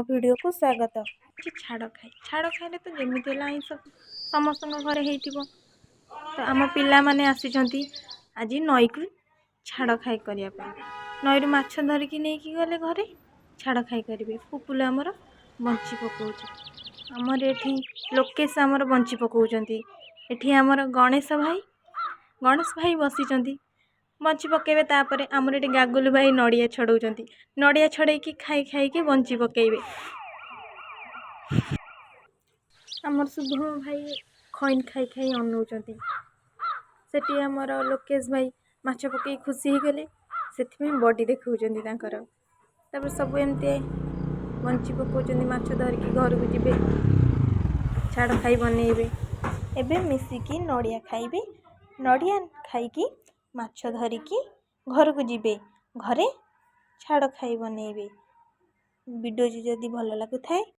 ମୋ ଭିଡ଼ିଓକୁ ସ୍ୱାଗତ। ଛାଡ଼ ଖାଇ, ଛାଡ଼ ଖାଇଲେ ତ ଯେମିତି ହେଲେ ଆଇଁଷ ସମସ୍ତଙ୍କ ଘରେ ହେଇଥିବ। ତ ଆମ ପିଲାମାନେ ଆସିଛନ୍ତି ଆଜି ନଈକୁ ଛାଡ଼ ଖାଇ କରିବା ପାଇଁ। ନଈରୁ ମାଛ ଧରିକି ନେଇକି ଗଲେ ଘରେ ଛାଡ଼ ଖାଇ କରିବେ। ପୁପୁଲ ଆମର ବଞ୍ଚି ପକାଉଛି। ଆମର ଏଠି ଲୋକେଶ ଆମର ବଞ୍ଚି ପକାଉଛନ୍ତି। ଏଠି ଆମର ଗଣେଶ ଭାଇ, ଗଣେଶ ଭାଇ ବସିଛନ୍ତି, ବଞ୍ଚି ପକାଇବେ। ତାପରେ ଆମର ଏଠି ଗାଗୁଲୁ ଭାଇ ନଡ଼ିଆ ଛଡ଼ଉଛନ୍ତି। ନଡ଼ିଆ ଛଡ଼େଇକି ଖାଇ ଖାଇକି ବଞ୍ଚି ପକାଇବେ। ଆମର ଶୁଭମ ଭାଇ ଖଇନ ଖାଇ ଖାଇ ଅନଉଛନ୍ତି। ସେଠି ଆମର ଲୋକେଶ ଭାଇ ମାଛ ପକେଇ ଖୁସି ହେଇଗଲେ, ସେଥିପାଇଁ ବଡ଼ି ଦେଖାଉଛନ୍ତି ତାଙ୍କର। ତାପରେ ସବୁ ଏମିତି ବଞ୍ଚି ପକାଉଛନ୍ତି, ମାଛ ଧରିକି ଘରକୁ ଯିବେ, ଛାଡ଼ ଖାଇ ବନେଇବେ। ଏବେ ମିଶିକି ନଡ଼ିଆ ଖାଇବେ, ନଡ଼ିଆ ଖାଇକି ମାଛ ଧରିକି ଘରକୁ ଯିବେ, ଘରେ ଛାଡ଼ ଖାଇ ବନେଇବେ। ଭିଡ଼ିଓ ଯଦି ଭଲ ଲାଗୁଥାଏ